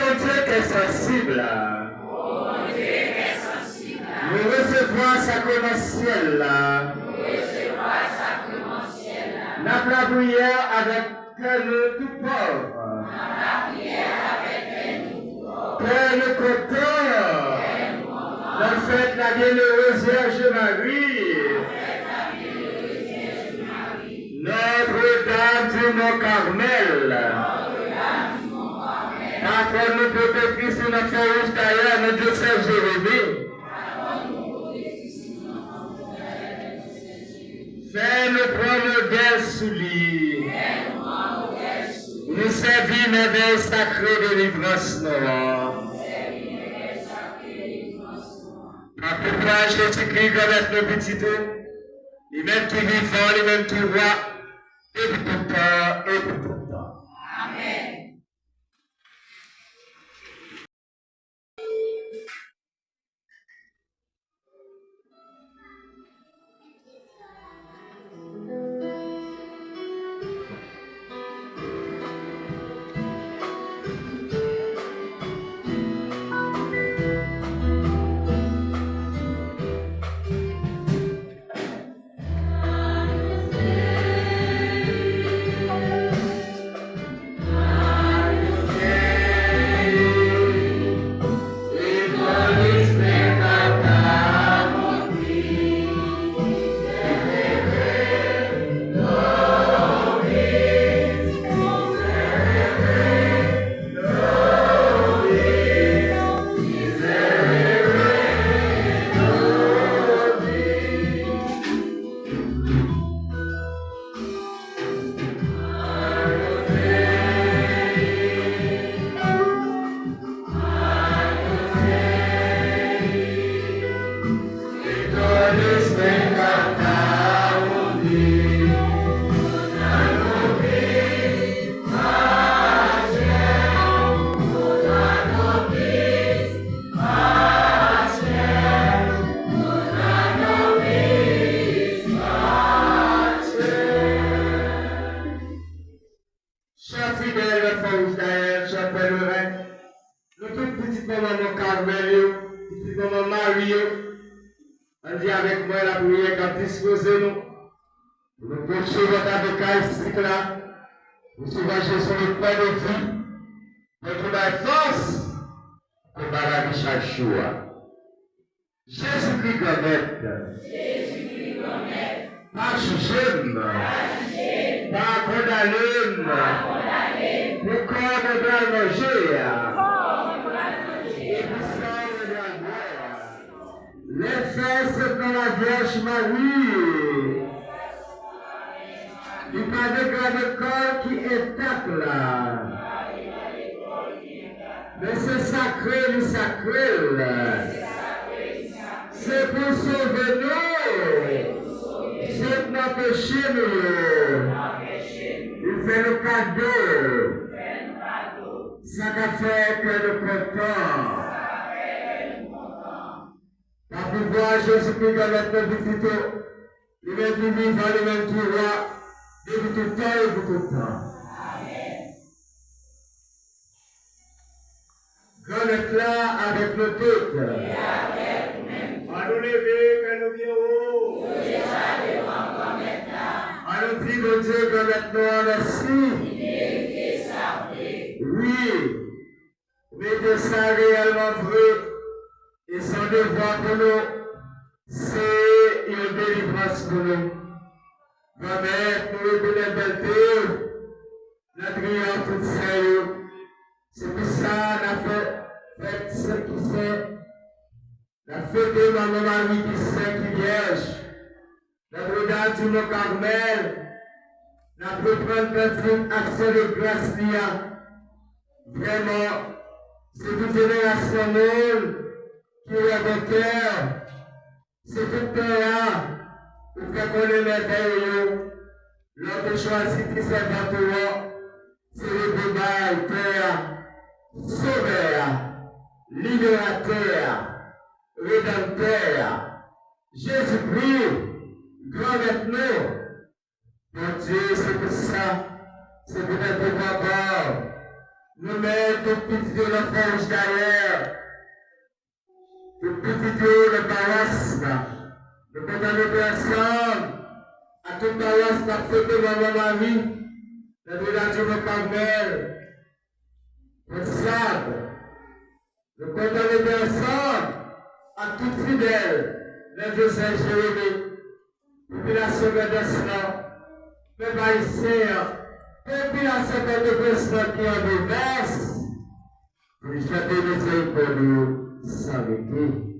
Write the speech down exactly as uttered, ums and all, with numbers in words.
Bondye kè sansib la. Nou resevwa sakreman syèl la. N ap lapriyè avèk kè nou tou pòv. Kè nou kontan nan fèt la Bienheureuse Vierge Marie. Notre-Dame du Mont Carmel. Patwòn nou, pwotektris nou nan Fon Wouj Dayè, nan dyosèz de Rive. Fè nou pran modèl sou li. Nou sèvi mèvèy sakre delivrans nou an. Pa pouvwa Jezikri, Granmèt nou, pitit ou, li menm ki vivan, li menm ki wa, depi tout tan e pou tout tan. Amèn. Chè fidèl nan Fon Wouj Dayè, chè frè nou, nou tout pitit manman nou Carmel yo, pitit manman Marie yo, ann di avèk mwen lapriyè k ap dispoze nou pou nou pwoche vant avèk karistik la, resevwa Jezi, le pain de vie, pou nou bay fòs konba lavi chak jou a. Jezikri Granmèt, pa jije m, pa kondane m pou kò m ou pral manje a, e pou san m ou pral bwè a. Lè fè sot nan Lavyèj Mari, li pa degrade kò l ki entak la. Men se sakre li sakre l. Se pou sove nou sot nan peche nou yo. Li fè nou kado sa k ap fè kè nou kontan. Pa pouvwa Jezikri Granmèt nou, pitit ou, li menm ki vivan, li menm ki wa, depi tout tan e pou tout tan. Granmèt la avèk nou tout. Ann nou leve kè nou byen wo. Ann nou di Bondye Granmèt nou an mèsi. Wi. Mete sa reyèlman vre, e se yon devwa pou nou, se yon delivrans pou nou. Granmèt, nou rekonèt bèlte w nan triyonf tout sen yo. Se pou sa n ap fè fèt sen ki sen. N ap fete Manman Mari ki sen, ki vyèj. Notre-Dame du Mont Carmel, n ap reprann kantik aksyon de gras li a. Vrèman, se tout jenerasyon moun ki wè bò kè, se tout tè a, ou fè konnen mèvèy ou yo. Lè w te chwazi ti sèvant ou an, selebre bay tè a, Sovè a, Liberatè a, Redanmtè a, Jezikri, Granmèt nou. Bondye, se pou sa, se poutèt ou papa, Nou mèt tout pitit yo nan Fòwouj Dayè, tout pitit yo nan pawas la. Nou kontan mete ansanm ak tout pawas k ap fete Manman Mari nan Vilaj Mòn Kawmèl, Pòt Sab. Nou kontan mete ansanm ak tout fidèl nan dyosèz Jeremi, popilasyon Grandans lan, pèp ayisyen an, popilasyon Pòtoprens lan ki an devès, pou n chante mizerikòd ou san rete.